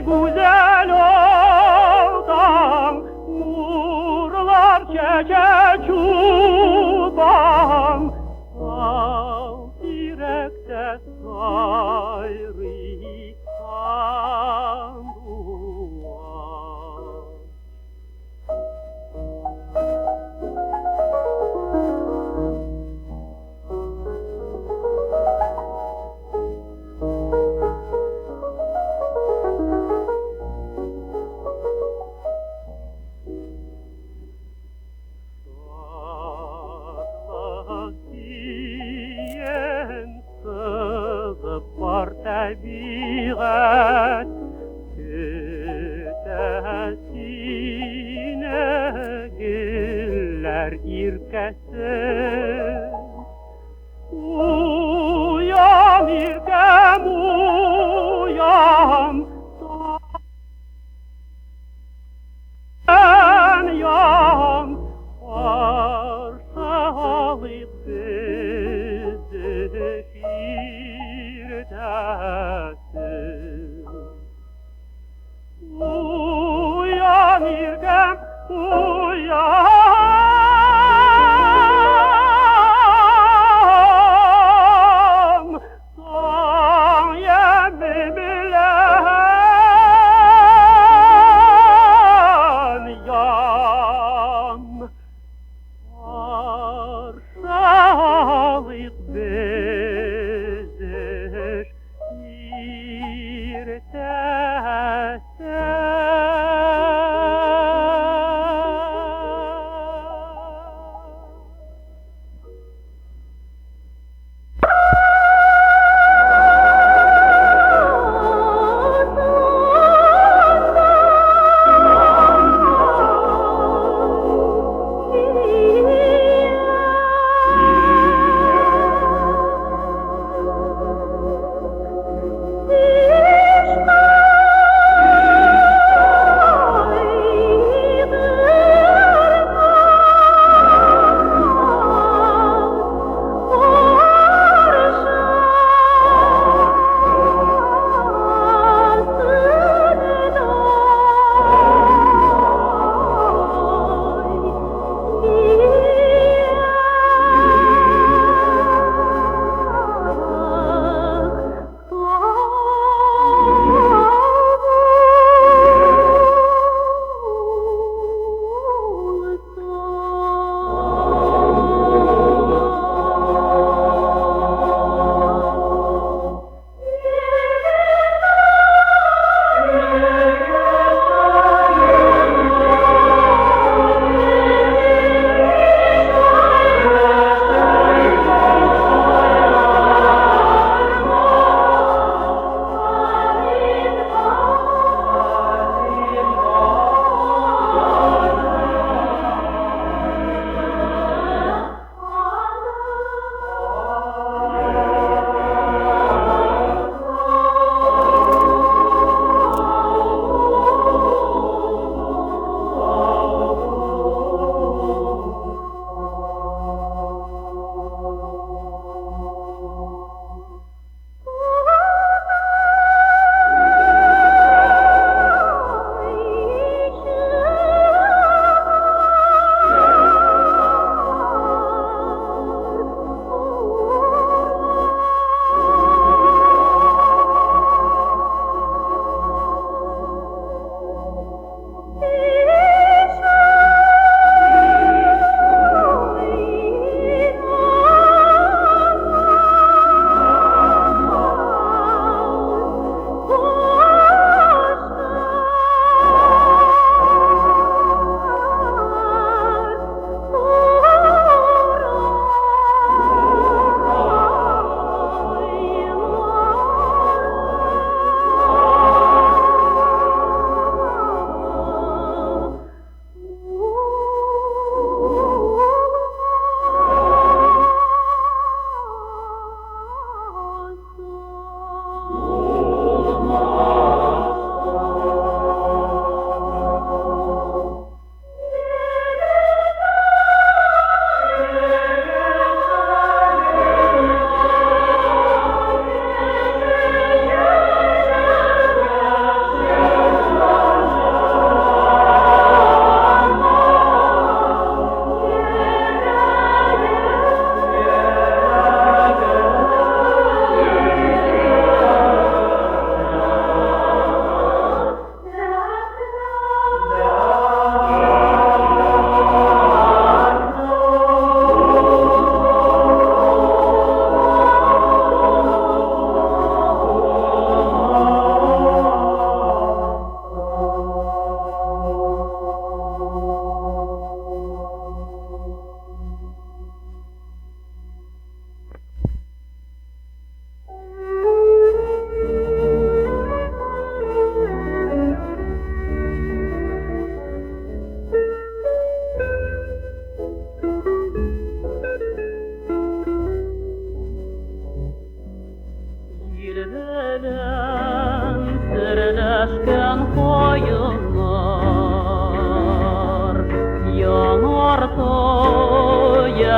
Güzel adam, nurlar çeçe. чулпан, тал тирәктә сайрый сандугач. Шатлык көен сызып бар табигать, көтә сине гөлләр иркәсен. Уян, иркәм, уян, тан ян, каршы алыйк көзге иртәсен. Уян, иркәм, уян, таң яме белән.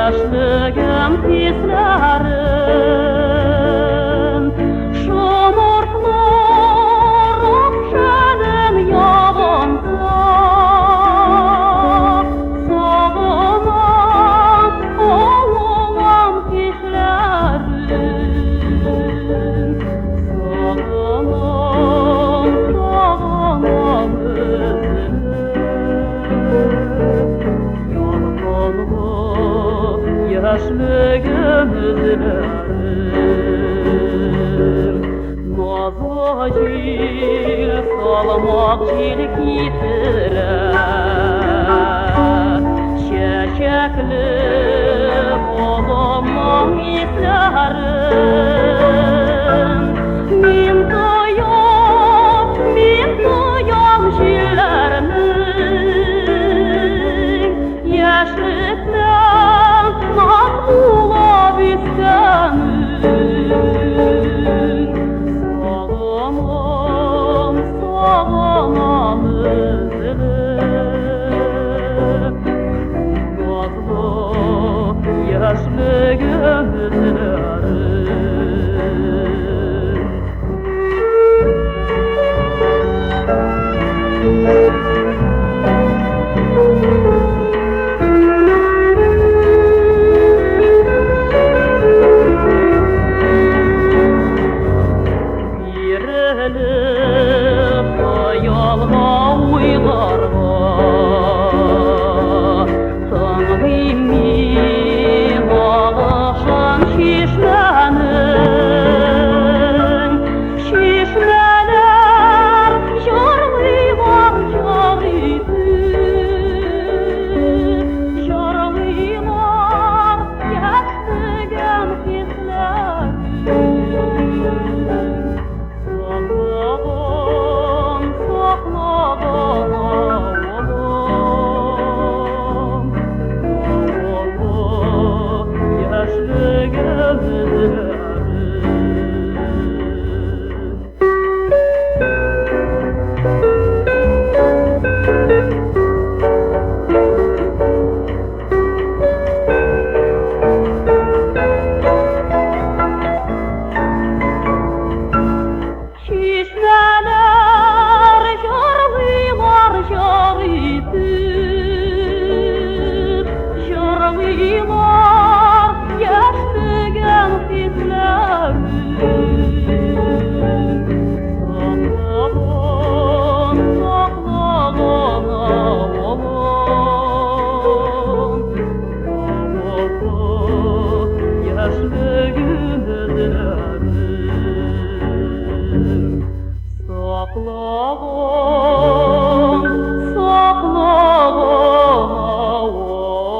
Яшьлегем хисләрем, Шомыртлар ак шәлен ябынса, Сагынам авылым кичләрен, Сагынам, сагынам үзеңне. Ялкынлы яшьлегем эзләрем. Назлы җил, салмак җил китерә, Чәчәкле болынның исләрен. Мин тоям, мин тоям җилләрнең Яшьлектән наз булып искәнен. Сагынам, сагынам үзеңне, Назлы яшьлегем эзләрен. Бирелеп хыялга, уйларга, Тыңлыйм мин агышын чишмәнең. Чишмәләр җырлыйлар җыр итеп, Җырлыйлар яшьлегем хисләрен. Саклагын, саклагын авылым, Авылым, яшьлегем эзләрен. Чишмәләр җырлыйлар җыр итеп, Җырлыйлар яшьлегем хисләрен. Саклагын, саклагын авылым, Авылым, яшьлегем эзләрен. Саклагын, саклагын авылым,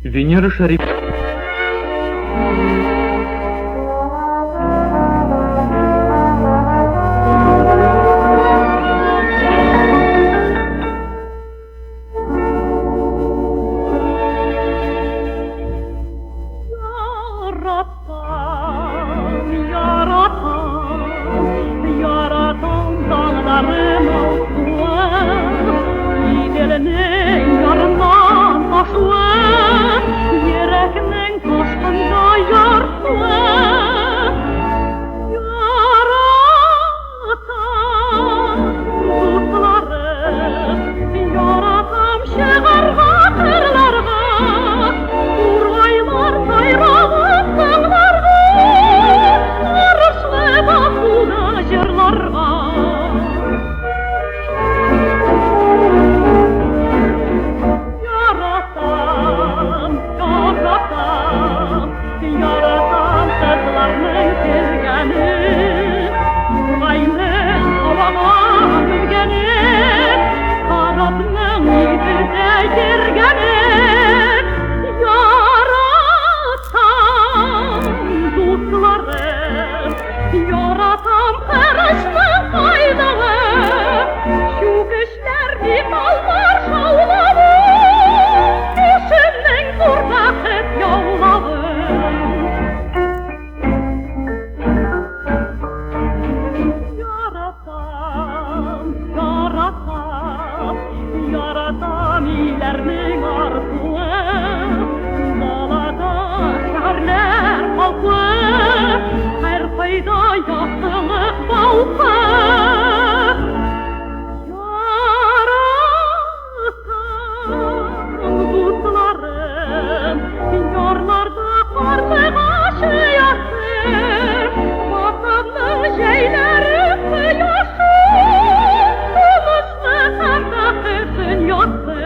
Венера Шәрип. Яратам, яратам, яратам таңнарын алсуы, Иделнең ярыннан ташуы, йөрәкнең ташкында ярсуы. Яратам, дусларым, яратам чыгарга кырларга, Тургайлар сайравын тыңларга, Арышлы басуда җырларга. Яратам, яратам, яратам кызларның көлгәнен, Тургайның һавага менгәнен, Корабның Иделдә йөргәнен. Яратам, дусларым, яратам кырышның кайнавы, Чүкечләр, металлар шаулавы, Кешенең зур бәхет яулавы. Яратам, яратам, яратам илләрнең артуы, Далада шәһәрләр халкы, һәркайда яктылык балкы. Яратам, дусларым, ярларда карлыгач оясы, Ватанның җәйләре кояшы, Тынычлык һәм бәхет дөньясы.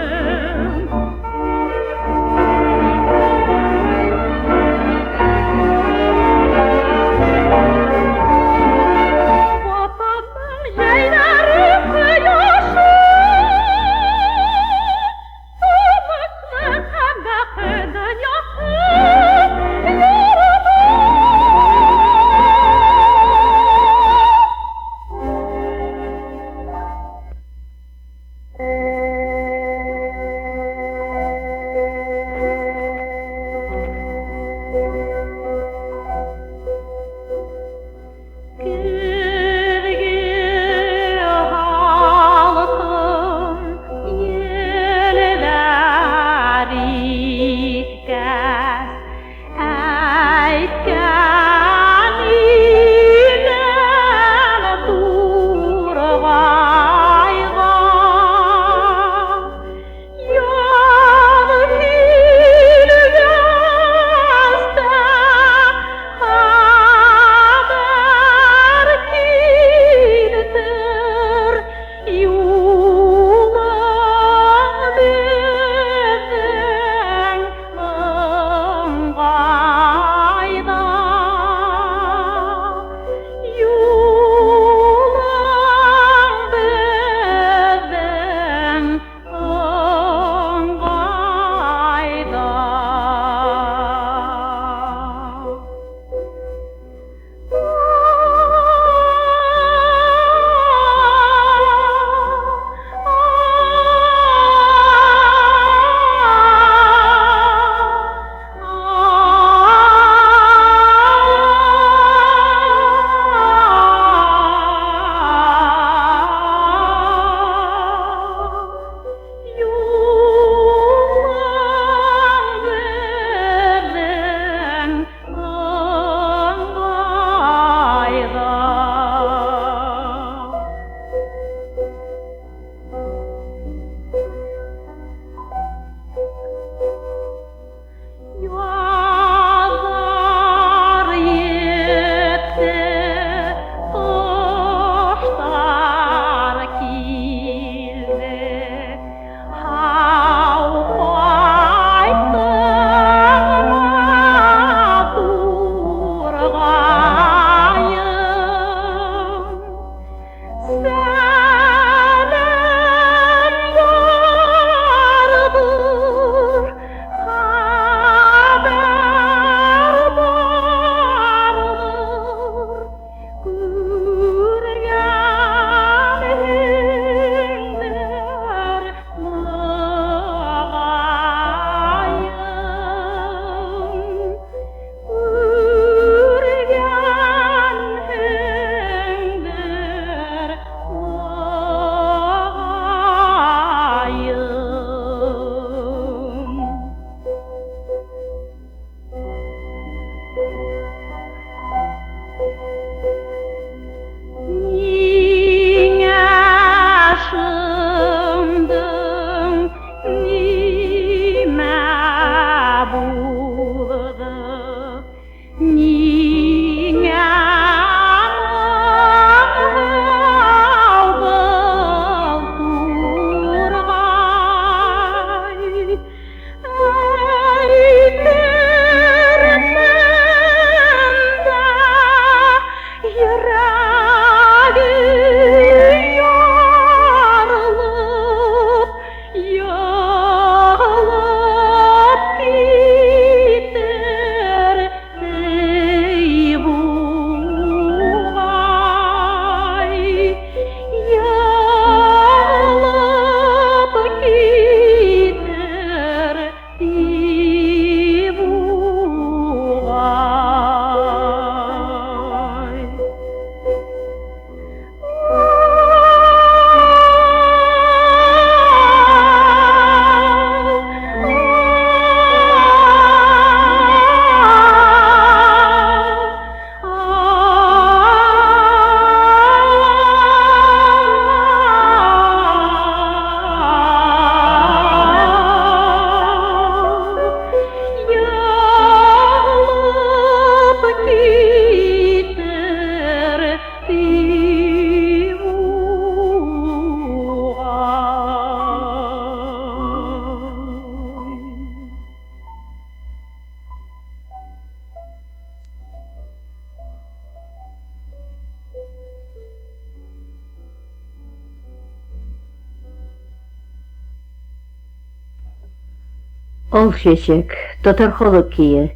Ал чәчәк, татар халык көе,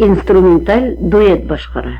инструменталь дуэт башкара.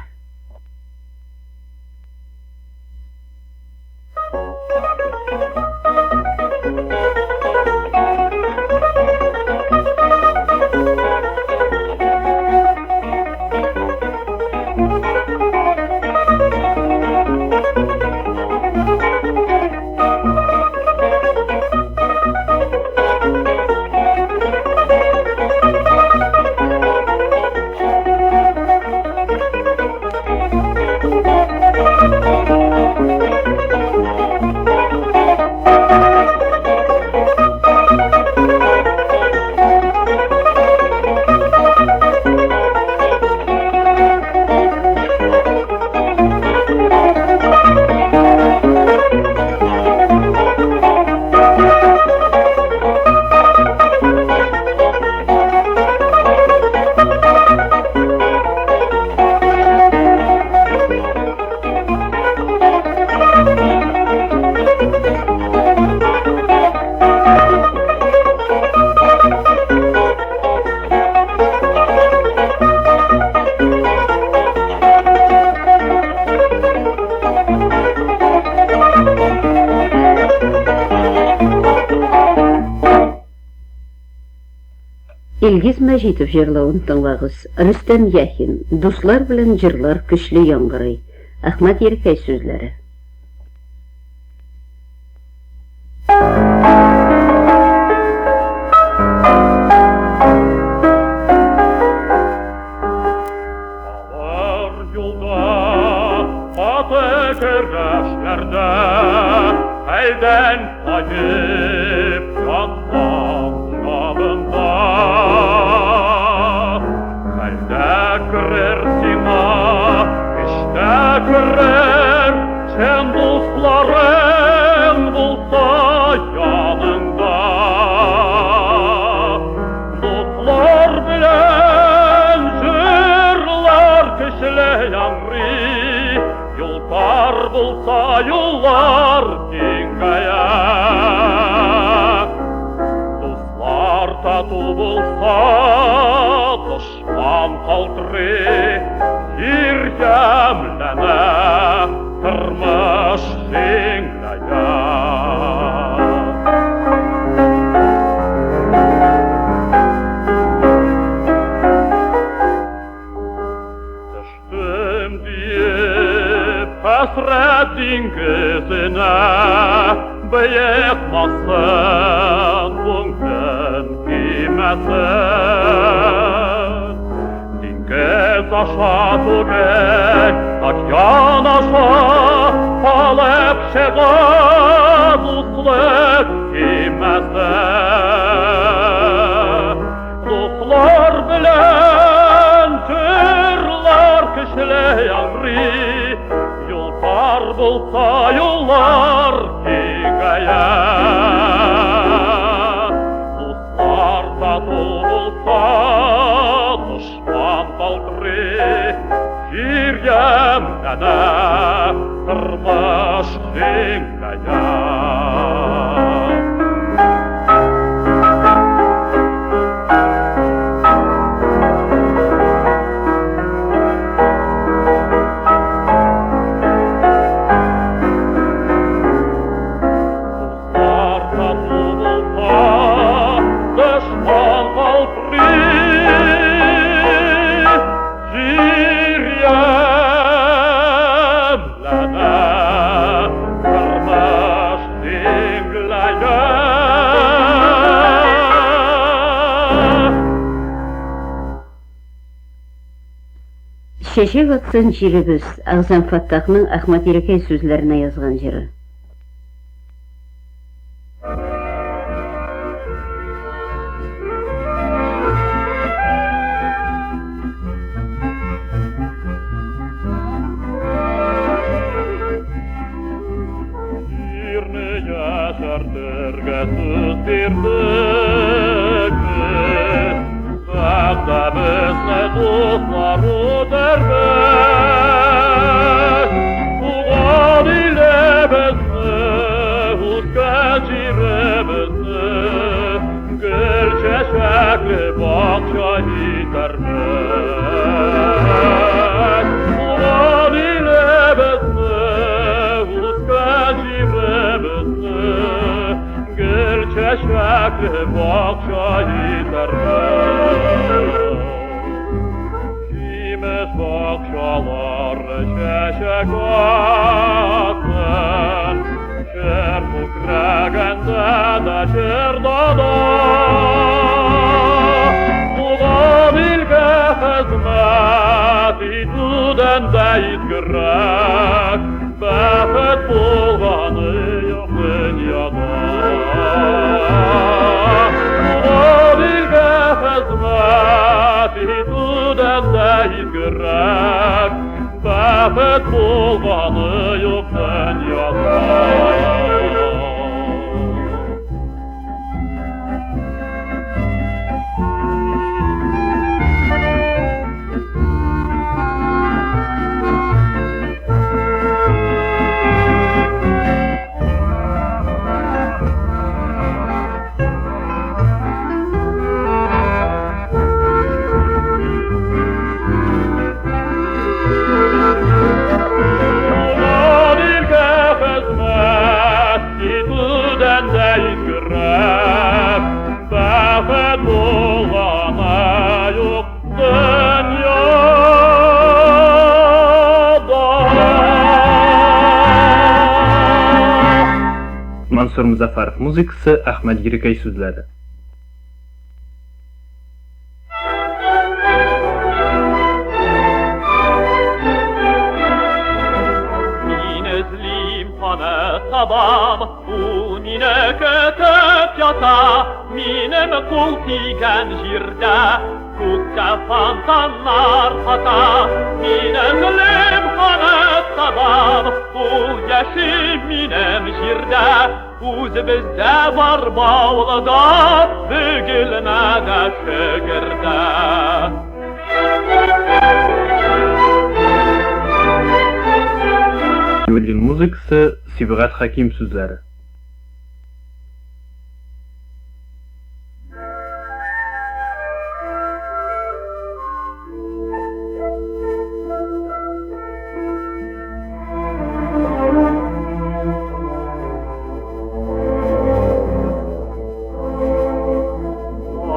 Илгиз Мәҗитов җырлавын тыңлагыз. Рөстәм Яхин, Дуслар белән җырлар көчле яңгырый. Әхмәт Еркәй сүзләре. Алар юлда, каты көрәшләрдә, хәлдән таеп яткан чагында. Хәлдә керер сиңа, көчтә керер, чын дусларың булса яныңда. Дуслар белән җырлар көчле яңгырый, юл тар булса юллар киңәя. Дуслар тату булса, дошман калтырый, җир ямьләнә, тормыш җиңеләя. Төштем диеп хәсрәт диңгезенә, быекмасын күңелем кимәсен. Диңгез аша түгел, океан аша алып чыга дуслык кимәсе. Дуслар белән җырлар көчле яңгырый, юл тар булса юллар киңәя. Дуслар тату булса, дошман калтырый, җир ямьләнә, тормыш җиңеләя. Дуслар тату булса, дошман калтырый, җир ямьләнә, тормыш җиңеләя. Чәчәк атсын җиребез, Әгъзам Фәттахның Әхмәт Ирекәй сүзләренә язган җыры. Җирне яшәртергә сүз бирдек без, вәгъдәбезне дуслар үтәрбез. Туган илебез бакча итәрбез. Туган илебезне, үскән җиребезне гөл чәчәкле бакча итәрбез. Җимеш бакчалар чәчәк атсын, Җыр күкрәгәндә дә җырда да. Туган илгә хезмәт итүдән дә изгерәк бәхет булганы юк дөньяда. Туган илгә хезмәт итүдән дә изгерәк бәхет булганы юк дөньяда. Туган илгә хезмәт итүдән дә изгерәк бәхет булганы юк дөньяда. Мансур Музафаров музыкасы, Әхмәт Ерикәй сүзләре. Мин эзлим аны табам, ул мине көтеп ята, минем кул тигән җирдә күккә фонтаннар ата. Мин эзлим аны табам, ул яши минем җирдә, үзебездә бар Баулыда, Бөгелмәдә, Шөгердә. Юлин музыкасы, Сибгат Хәким сүзләре.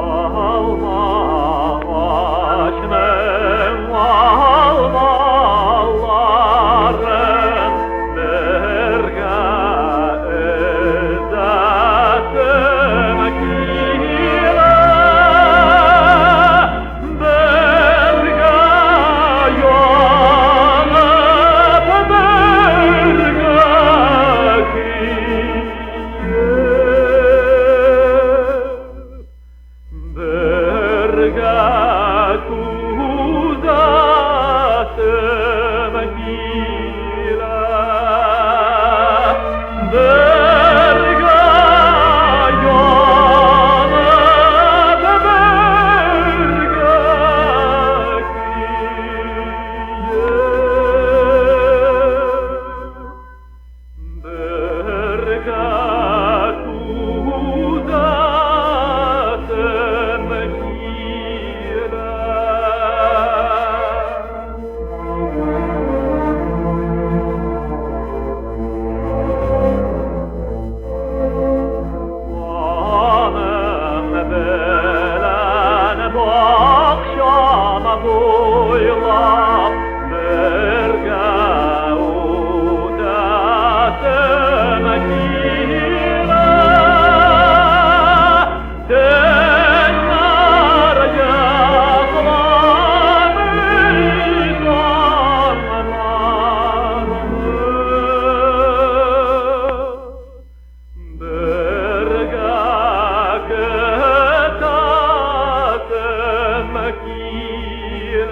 Алма агачның алмаларын бергә өзәсем килә, бергә янып, бергә көеп, бергә түзәсем килә, бергә янып, бергә көеп, бергә түзәсем килә. Аның белән бакчам буйлап бергә үтәсем килә. Төннәр йокламый таңнарны. Бергә көтәсем килә.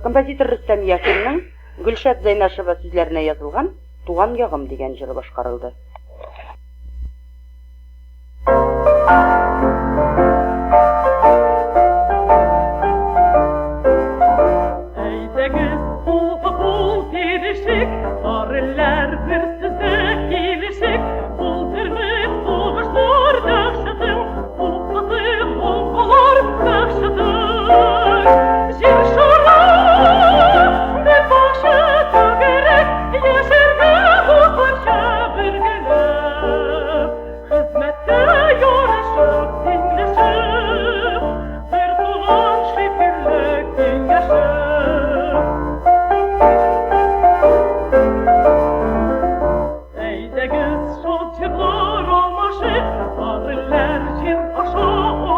Композитор Рөстәм Яхинның Гөлшат Зәйнашева сүзләренә язылган Туган ягым дигән җыры башкарылды. Әйдәгез кул-кул бирешик, Барелләр бер сүздә килешик, Булдырмыйк сугышлар дәһшәтен, Туктатыйк бомбалар вәхшәтен. Җир шары бер бакча түгәрәк, Яшәргә дусларча бергәләп. Хезмәттә ярышып, тиңләшеп, Бер туган шикелле киңәшеп. Әйдәгез шул җырлар алмашыйк, Барелләр җир аша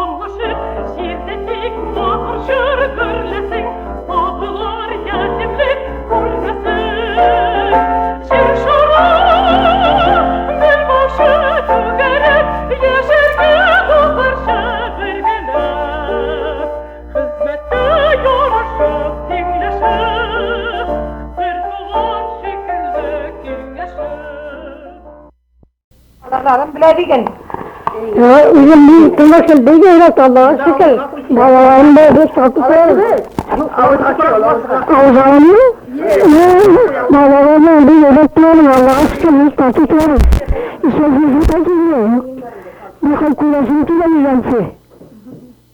аңлашып, Җирдә тик матур җыр гөрләсен, Сабыйлар ятимлек күрмәсен. Җир шары бер бакча түгәрәк, Яшәргә дусларча бергәләп. Хезмәттә ярышып, тиңләшеп, Бер туган шикелле киңәшеп. Балаларым белә диген. Үзем мин тормышым бик әйбәт, Аллага шөкер. Балаларым да бик тату торабыз. Авызларымны? Балаларым бик әйбәт торабыз, Аллага шөкер, бик тату торабыз. Исән-сау килде. Бу күрәсем килә үземче.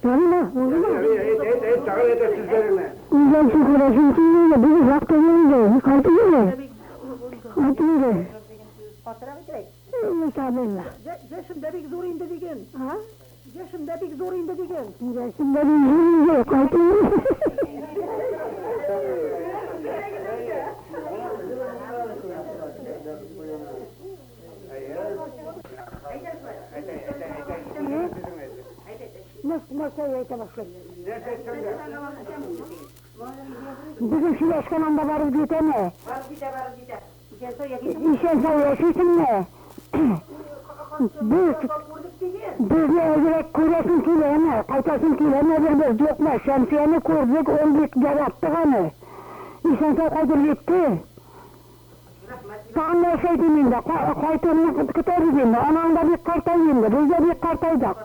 Ярыймы? Үземче күрәсем килде, бик озак түгел инде. Кайтып инде. Кайтып инде. Иншалла. Яшем дә бик зур инде диген. А? Яшем дә бик зур инде диген. Яшем дә бик зур инде, кайтып инде. Нәрсә әйтә башлый? Бүген сөйләшкән анда барып җитәме? Барып җитә, барып җитә. Исән-сау яшисеңме? Без безне әзрәк күрәсең киләме? Кайтасың киләме бер без? Юкмы? Шәмсияне күрдек, ул бик яраттык аны. Исән-сау кайтып җитте. Тагын нәрсә әйтим инде? Кайтуны көтәбез инде. Анаң да бик картайды инде, без дә бик картайдык.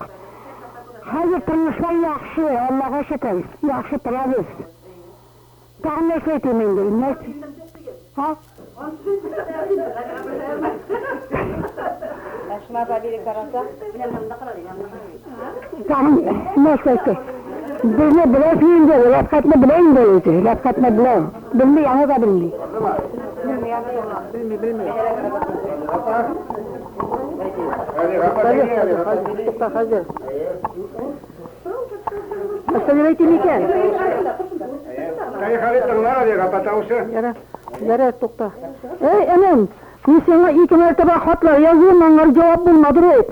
Хәзер тормышлар яхшы, Аллага шөкер, яхшы торабыз. Тагын нәрсә әйтим инде? Нәрсә? Ха? Әшма апа биреп караса. Тагын нәрсә әйтте? Безне беләсең инде, Рәфкатьне белә инде үзе, Рәфкатьне белә. Белми, аны да белми. Белми, белми. Тукта хәзер. Нәрсә дип әйтим икән? Яра, яра, тукта. Эй, энем, мин сиңа ике мәртәбә хатлар языйм, аңар җавап булмады бит.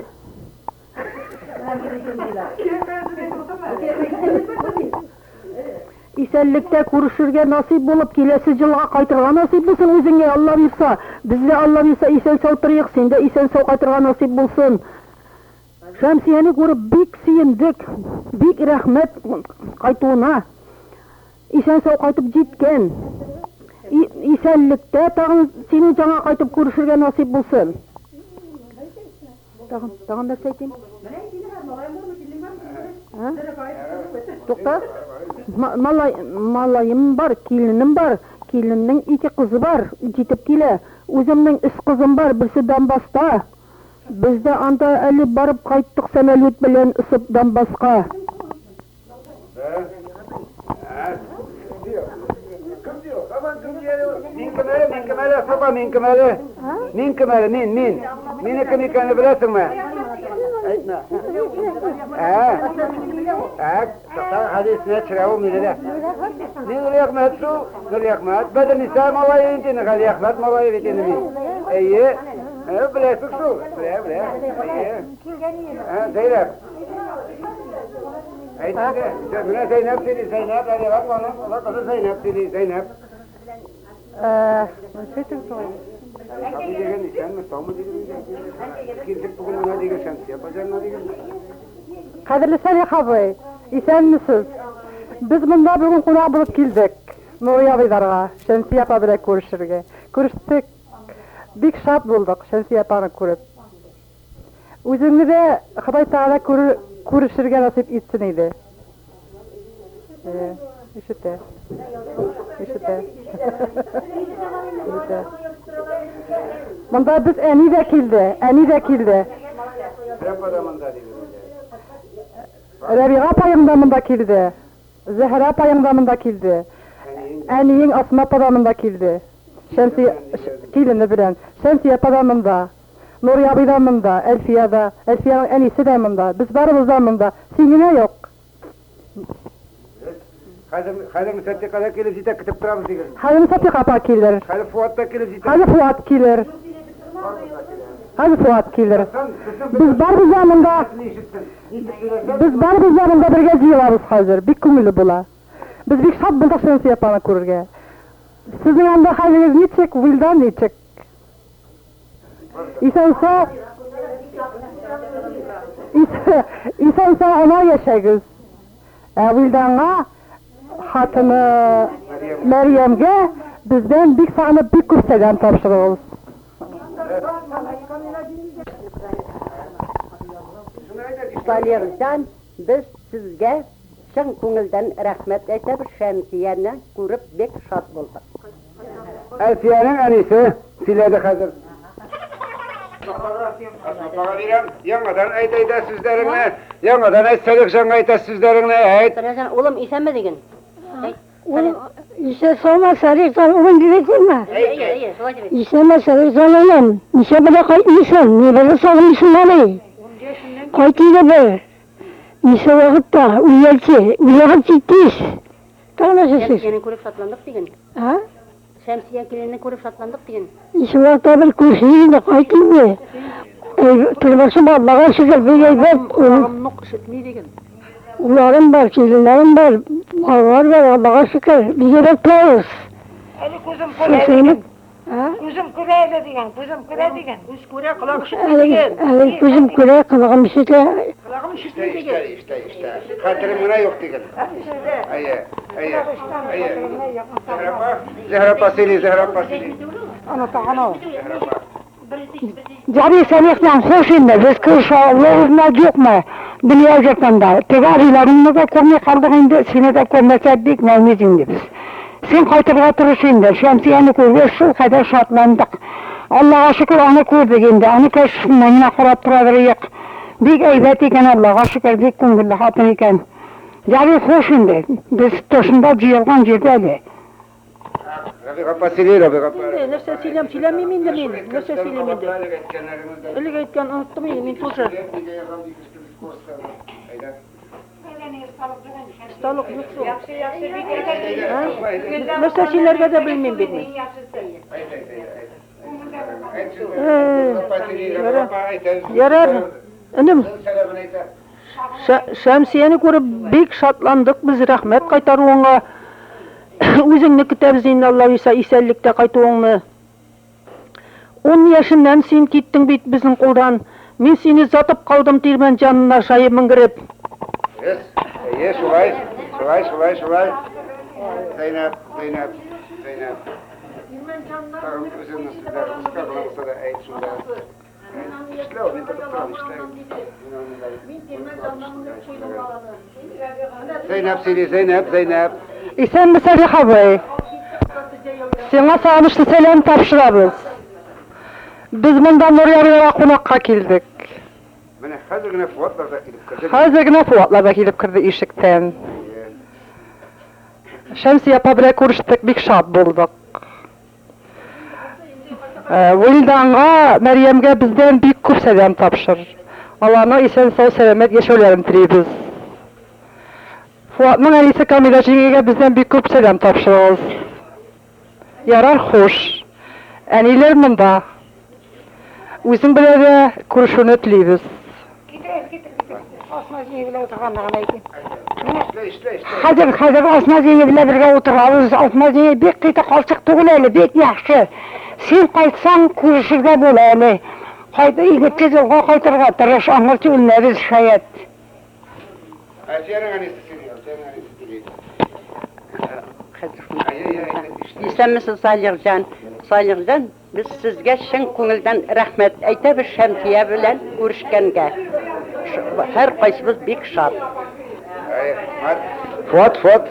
Исәнлектә күрешергә насыйп булып, киләсе елга кайтырга насыйп булсын үзеңә, Алла бирса. Без дә Алла бирса исән-сау торыйк, син дә исән-сау кайтырга насыйп булсын. Шәмсияне күреп бик сөендек, бик рәхмәт кайтуына. Исән-сау кайтып җиткән. Исәнлектә тагын синең җаңа кайтып күрешергә насыйп булсын. Тагын, тагын нәрсә әйтим? А? Тукта. Малай, малаем бар, киленем бар. Киленнең ике кызы бар, җитеп килә. Үземнең өч кызым бар, берсе Донбасста. Без дә анда әле барып кайттык самолет белән очып Донбасска. Мин кем әле, мин кем әле, Сафа, мин кем әле? Мин кем әле, мин, мин. Мине кем икәнне беләсеңме? Әйтмә. Ә? Ә, татар хәдисенә төшерә ул мине дә. Мин Нуриәхмәт шул, Нуриәхмәт. Бәдерниса малае инде, Галиәхмәт малае бит инде мин. Әйе. Ә, беләсең шул. Белә, белә. Әйе. Ә, Зәйнәп. Әйтте, менә Зәйнәп сөйли, Зәйнәп, Әлиәхмәт аның олы кызы Зәйнәп сөйли, Зәйнәп. Абый дигән исәнме, саумы дигән инде. Килдек бүген менә дигән Шәмсия апа җанына дигән. Кадерле Салих абый, исәнмесез. Без монда бүген кунак булып килдек. Нурый абыйларга, Шәмсия апа белән күрешергә. Күрештек. Бик шат булдык Шәмсия апаны күреп. Үзеңне дә Ходай Тәгалә күрер, күрешергә насыйп итсен иде. Э, ишетә. Ишетә. Ишетә. Монда без әни дә килде, әни дә килде. Рәбига апаең да монда килде. Зөһрә апаең да монда килде. Әниең Асма апа да монда килде. Шәмсия килене белән. Шәмсия апа да монда. Нури абый да монда, Әлфия дә, Әлфиянең әнисе дә монда. Без барыбыз да монда. Син генә юк. Хәзер, хәзер Мөсәттика да килеп җитә, көтеп торабыз диген. Хәзер Мөсәттика апа килер. Хәзер Фуат та килеп җитә. Хәзер Фуат килер. Хәзер Фуат килер. Без барыбыз да монда. Без барыбыз да монда бергә җыелабыз хәзер. Бик күңелле була. Без бик шат булдык Шәмсия апаны күрергә. Сезнең анда хәлегез ничек, Вилдан ничек? Исән-сау Исән-сау гына яшәгез. Ә Вилданга хатыны Мәрьямгә бездән бик сагынып бик күп сәлам тапшырыгыз. Салихҗан, без сезгә чын күңелдән рәхмәт әйтәбез, Шәмсияне күреп бик шат булдык. Әлфиянең әнисе сөйләде хәзер. Апага бирәм. Яңадан әйт әйдә сүзләреңне. Яңадан әйт Салихҗанга әйтә сүзләреңне әйт. Салихҗан, улым, исәнме диген. Улым, исән саумы, Салихҗан, улым дип әйтимме? Әйе, әйе, шулай дип әйт. Исәнме, Салихҗан улым? Ничә белә кайтмыйсың? Ни белә сагынмыйсың әле? Кайт инде бер. Ничә вакытта, үлгәнче, уйлаган тиз. Тагын нәрсә эшлисең? Шәмсияне күреп шатландык диген. А? Шәмсия киленне күреп шатландык диген. Ничә вакытта бер күршең инде, кайт инде. Тормышым Аллага шөкер, бик әйбәт. Колагым нык ишетми диген. Улларым бар, киленнәрем бар, балалар бар, Аллага шөкер, бик әйбәт торабыз. Әле күзем күрә диген. Күзем күрә әле диген, күзем күрә диген. Күз күрә, колак ишетми диген. Әле күзем күрә, колагым ишетә. Колагым ишетми диген. Ишетә, ишетә, ишетә. Хәтерем генә юк диген. Әйе, әйе, әйе. Зөһрә апа, Зөһрә апа сөйли, Зөһрә апа сөйли. Ана тагын ул. Зөһрә апа. Җари Салихҗан, хуш инде, без күршә авылыбызда юкмы? Дөнья йортында. Теге абыйларыңны да күрми калдык инде, сине дә күрмәсәк бик нәүмиз инде без. Син кайтырга тырыш инде, Шәмсияне күргәч шул кадәр шатландык. Аллага шөкер, аны күрдек инде, аны кәшшеннән генә карап торадыр идек. Бик әйбәт икән, Аллага шөкер, бик күңелле хатын икән. Ярый, хуш инде, без тошында җыелган җирдә әле. Рәбига апа сөйли, Рәбига апа. Инде нәрсә сөйләм, сөйләмим инде мин. Нәрсә сөйлим инде? Элек әйткән оныттым инде мин тоже. Осталык юк шул. Нәрсә сөйләргә дә белмим бит мин. Ярар, энем. Шәмсияне күреп бик шатландык без, рәхмәт кайтаруыңа. Үзеңне көтәбез инде, Алла боерса, исәнлектә кайтуыңны. Ун яшеннән син киттең бит безнең кулдан. Мин сине озатып калдым тирмән җанына шаеп менгереп. Дөрес. Әйе, шулай. Шулай, шулай, шулай. Зәйнәп, Зәйнәп, Зәйнәп. Тагын үзеңнең сүзләрең кыска гына булса да әйт шунда. Эшләү, мин тотып торам, эшләү. Зәйнәп сөйли, Зәйнәп, Зәйнәп. Исәнме, Салих абый. Сиңа сагынычлы сәлам тапшырабыз. Без монда Нуръярга кунакка килдек. Менә хәзер генә Фуатлар да килеп керде. Хәзер генә Фуатлар да килеп керде ишектән. Шәмсия апа белән күрештек, бик шат булдык. Вилданга, Мәрьямгә бездән бик күп сәлам тапшыр. Аларның исән-сау, сәламәт яшәүләрен телибез. Фуатның әнисе Камилә җиңгигә бездән бик күп сәлам тапшырыгыз. Ярар, хуш. Әниләр монда. Үзең белән дә күрешүне телибез. Китер, китер, китер. Асма җиңги белән утырганны гына әйтим. Хәзер, хәзер Асма җиңги белән бергә утырабыз. Асма җиңги бик кыйты карчык түгел әле, бик яхшы. Син кайтсаң, күрешергә була әле. Кайт, егетсез юлга кайтырга тырыш, аңарчы үлмәбез, шаять. Әлфиянең әнисе сөйли, Әлфиянең әнисе сөйли. хәзер шунда. Исәнмесез, Салихҗан. Салихҗан, без сезгә чын күңелдән рәхмәт әйтәбез Шәмсия белән күрешкәнгә. Һәркайсыбыз бик шат. Фуат, Фуат.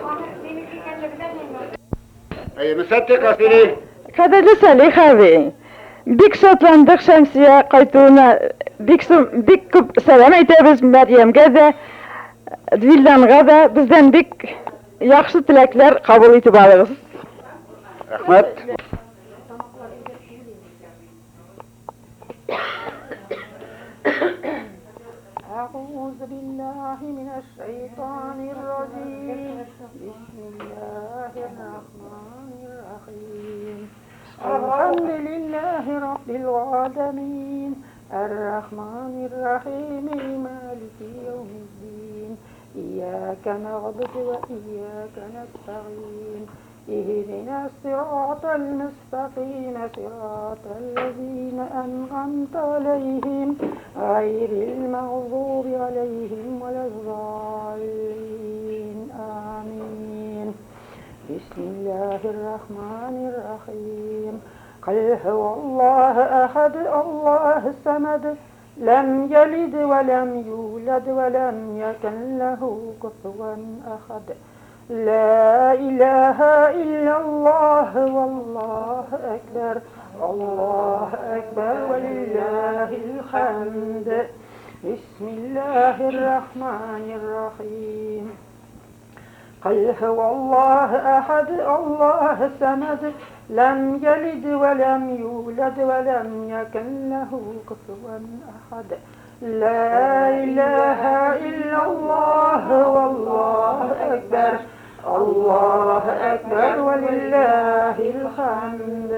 Әйе, Мөсәттик Асили. Кадерле Салих абый, бик шатландык Шәмсия кайтуына. Бик бик күп сәлам әйтәбез Мәрьямгә дә, Вилданга да. Бездән бик яхшы теләкләр кабул итеп алыгыз. Рәхмәт. أعوذ بالله من الشيطان الرجيم بسم الله الرحمن الرحيم الحمد لله رب العالمين الرحمن الرحيم مالك يوم الدين إياك نعبد وإياك نستعين اهدنا الصراط المستقيم صراط الذين أنعمت عليهم غير المغضوب عليهم ولا الضالين آمين بسم الله الرحمن الرحيم قل هو الله أحد الله الصمد لم يلد ولم يولد ولم يكن له كفوا أحد لا إله إلا الله والله أكبر الله أكبر ولله الحمد بسم الله الرحمن الرحيم قل هو الله أحد الله الصمد لم يلد ولم يولد ولم يكن له كفوا أحد لا إله إلا الله والله أكبر الله أكبر ولله الحمد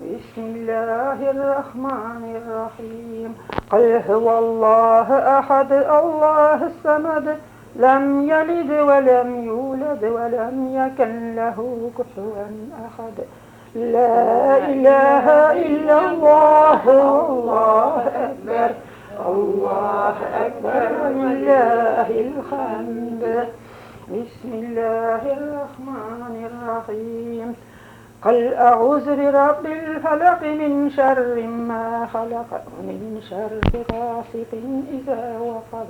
بسم الله الرحمن الرحيم قل هو الله أحد الله الصمد لم يلد ولم يولد ولم يكن له كفوا أحد لا إله إلا الله والله أكبر الله أكبر ولله الحمد بسم الله الرحمن الرحيم قل أعوذ برب الفلق من شر ما خلق ومن شر غاسق إذا وقب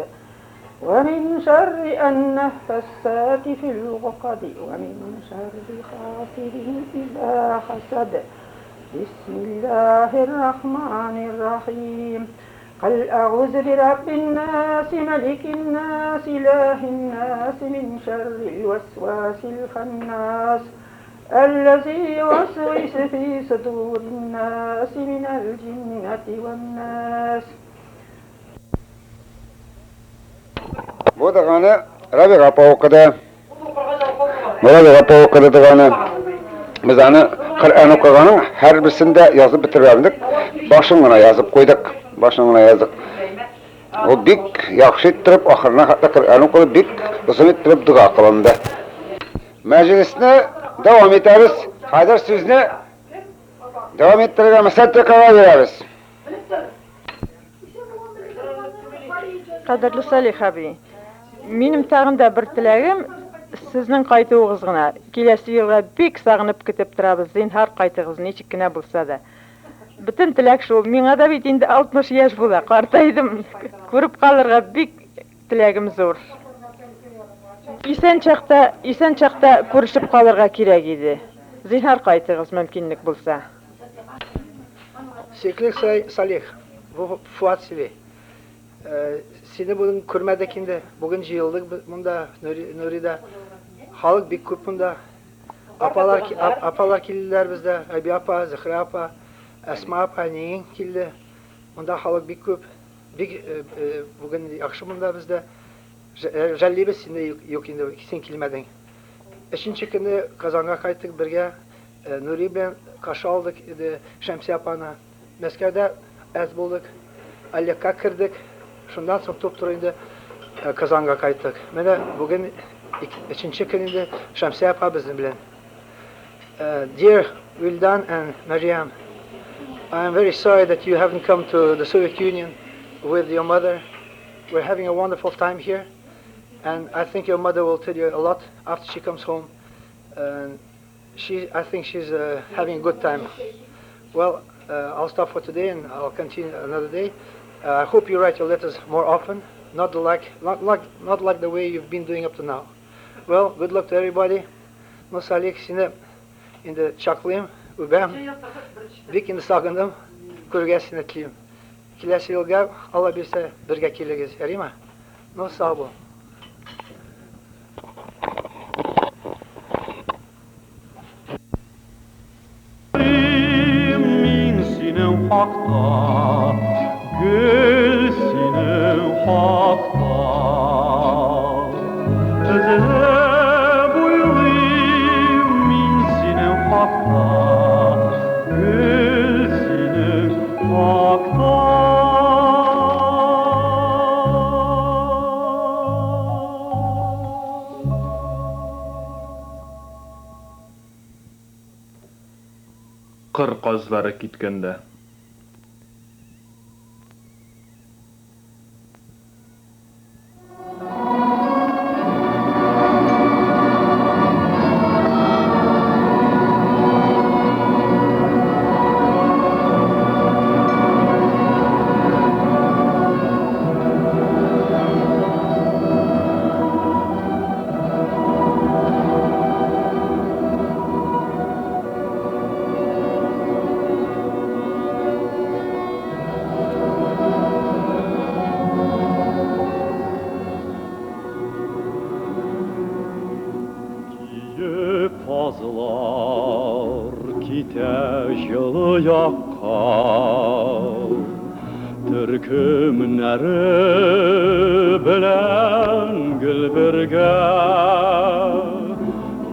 ومن شر النفاثات في العقد ومن شر حاسد إذا حسد بسم الله الرحمن الرحيم قل أعوذ برب الناس ملك الناس إله الناس من شر الوسواس الخناس الذي يوسوس في صدور الناس من الجنة والناس Бу доганы Рабига апа укыды. Рабига апа укыды доганы. Без аны Коръән укыганның һәрберсен дә язып бетермәдек. Башын гына язып куйдык. Башын гына яздык. Ул бик яхшы иттереп, ахырына хәтле Коръән укыды, бик озын иттереп дога кылынды. Мәҗлесне дәвам итәбез. Хәзер сүзне дәвам иттерергә Мөсәддикага бирәбез. Кадерле Салих абый, минем тагын да бер теләгем, сезнең кайтуыгыз гына. Киләсе елга бик сагынып көтеп торабыз, зинһар кайтыгыз, ничек кенә булса да. Бөтен теләк шул. Миңа да бит инде 60 яшь була, картайдым. Күреп калырга бик теләгем зур. Исән чакта, исән чакта күрешеп калырга кирәк иде. Зинһар кайтыгыз, мөмкинлек булса. Сөекле Салих, бу Фуат сөйли. Сине бүген күрмәдек инде. Бүген җыелдык монда, Нурида. Халык бик күп монда. Апалар, апалар килделәр бездә. Әби апа, Зөхрә апа, Әсма апа, әниең килде. Монда халык бик күп. Бик бүген яхшы монда бездә. Жәллибез сине юк инде, син килмәдең. Өченче көнне Казанга кайттык бергә. Нури белән каршы алдык иде Шәмсия апаны. Мәскәүдә әз булдык. Олегка кердек. Шуннан соң туп-туры инде Казанга кайттык. Менә бүген өченче көн инде Шәмсия апа безнең белән. Dear Vildan and Mariam, I am very sorry that you haven't come to the Soviet Union with your mother. We're having a wonderful time here, and I think your mother will tell you a lot after she comes home. And she, I think she's having a good time. Well, I'll stop for today and I'll continue another day. I hope you write your letters more often, not like, not like, not like the way you've been doing up to now. Well, good luck to everybody. Ну, Салих, сине инде кочаклыйм, үбәм. Бик инде сагындым. Күрергә сине телим. Киләсе елга, Алла бирсә, бергә килегез, ярыймы? Ну, сау бул. Мин синең хакта, гел синең хакта. Эзләп уйлыйм мин синең хакта, гел синең хакта. Кыр казлары киткәндә. Киек казлар китә җылы якка, Төркемнәре белән гел бергә.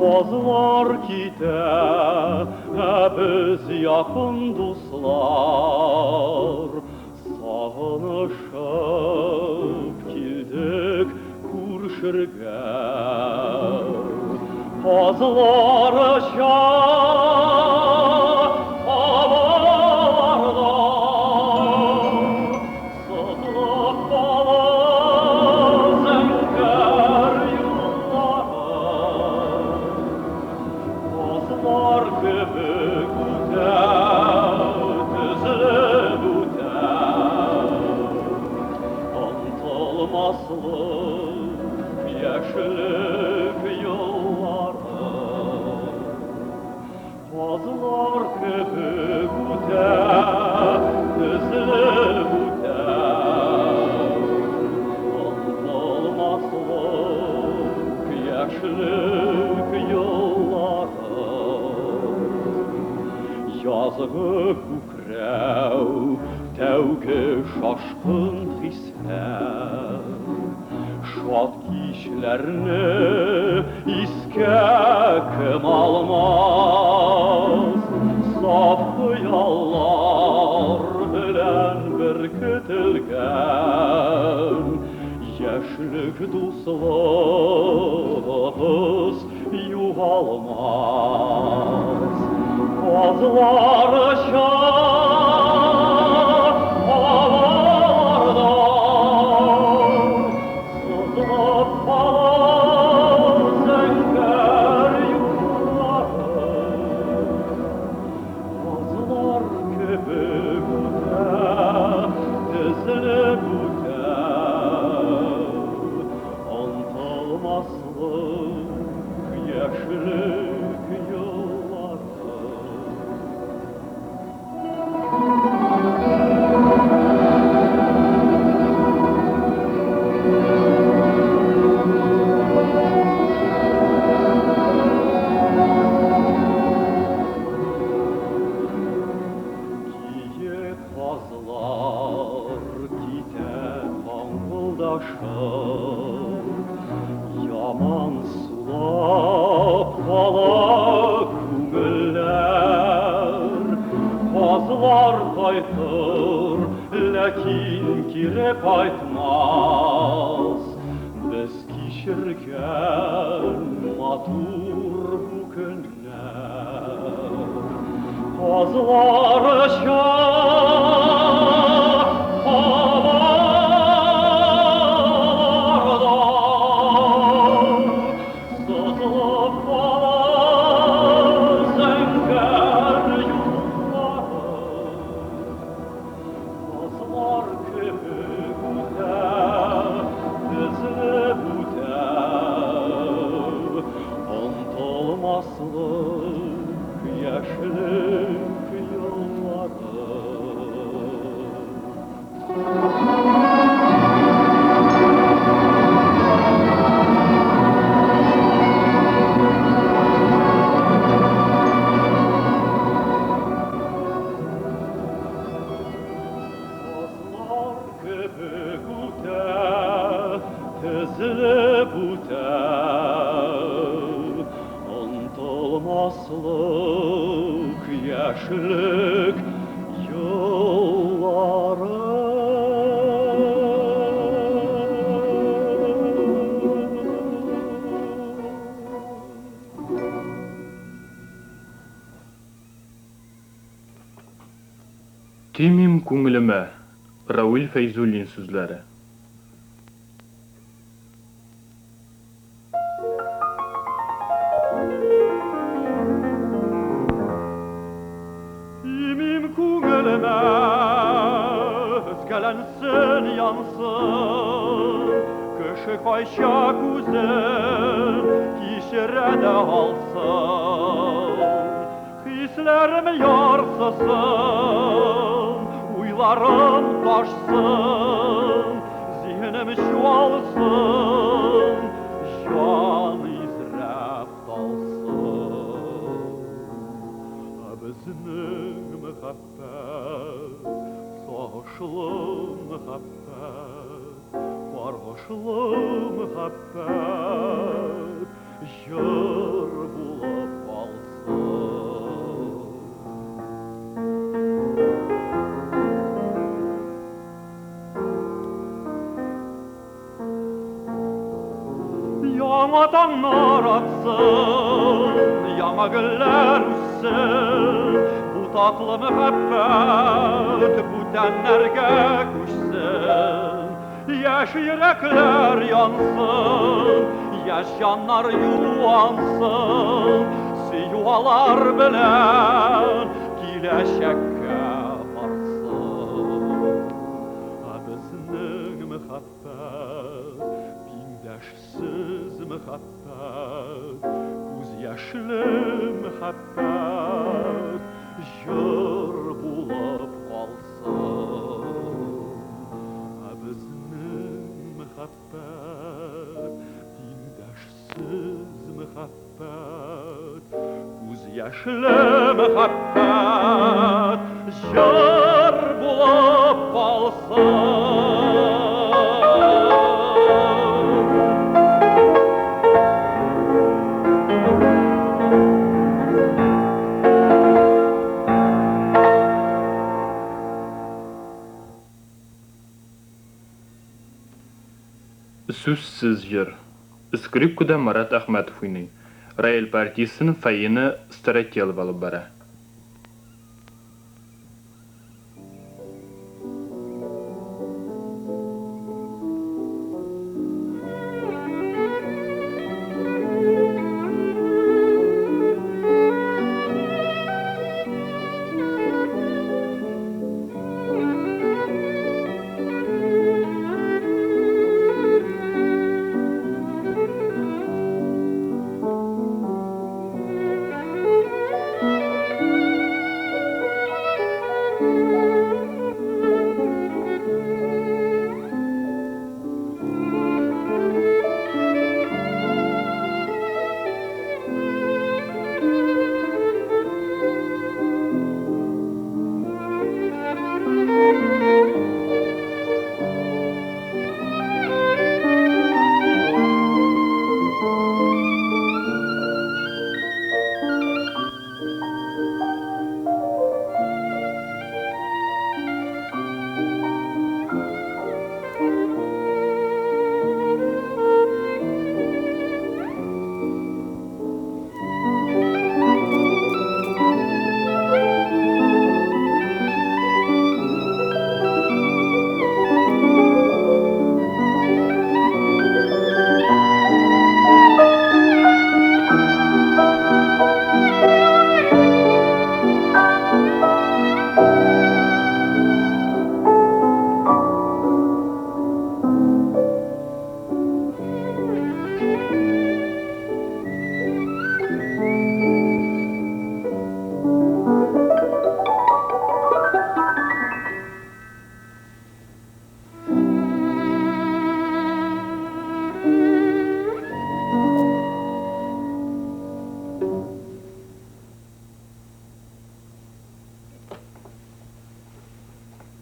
Казлар китә, ә без якын дуслар, Сагынышып килдек күрешергә. Казлар оча һаваларда, Сызылып кала зәңгәр юллары. Казлар кебек үтә, тезелеп үтә, Онытылмаслык яшьлек еллары. Казлар кебек үтә, тезелеп үтә, Онытылмаслык яшьлек еллары. Язгы күкрәү, тәүге шашкын хисләр, Шат кичләрне искә кем алмас, Саф хыяллар белән беркетелгән Яшьлек дуслыгыбыз югалмас. Казлар оча һаваларда, Сызылып кала зәңгәр юллары. Казлар кебек үтә, тезелеп үтә, Онытылмаслык яшьлек еллары. Киек казлар китә каңгылдашып, Яман сулап кала күңелләр. Казлар кайтыр, ләкин кире кайтмас. Без кичергән матур бу көннәр. Казлар оча һаваларда, Сызылып кала яшьлек еллары. Казлар кебек үтә, тезелеп үтә, Онытылмаслык яшьлек еллары. Тимим күңелемә, Равил Фәйзуллин сүзләре. Тимим күңелемә, өзгәләнсен, янсын, Кеше кайчак үзен кичерә дә алсын. Хисләрем ярсысын, уйларым ташсын, Зиһенем чуалсын, җан изрәп талсын. Ә безнең мәхәббәт, сагышлы мәхәббәт, каргышлы мәхәббәт, җыр булып калсын. Яңа таңнар атсын, яңа гөлләр үссен, Бу татлы мәхәббәт бүтәннәргә күчсен. Яшь йөрәкләр янсын, яшь җаннар юансын, Сөю алар белән киләчәккә барсын. Ә безнең мәхәббәт, тиңдәшсез мәхәббәт, күз яшьле мәхәббәт, җыр булып калсын. Ә безнең мәхәббәт, тиңдәшсез мәхәббәт, күз яшьле мәхәббәт, җыр булып калсын. Сүзсез җыр. Скрипкада Марат Әхмәтов уйный. Рояль партиясен Фаина Старотелова алып бара.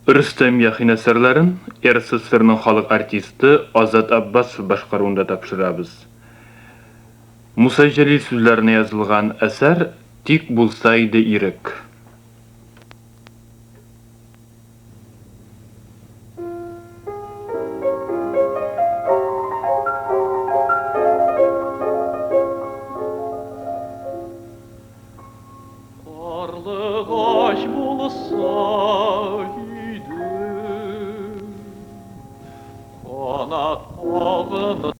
Рөстәм Яхин әсәрләрен РСФСРның халык артисты Азат Аббасов башкаруында тапшырабыз. Муса Җәлил сүзләренә язылган әсәр Тик булса иде ирек. Карлыгач булса.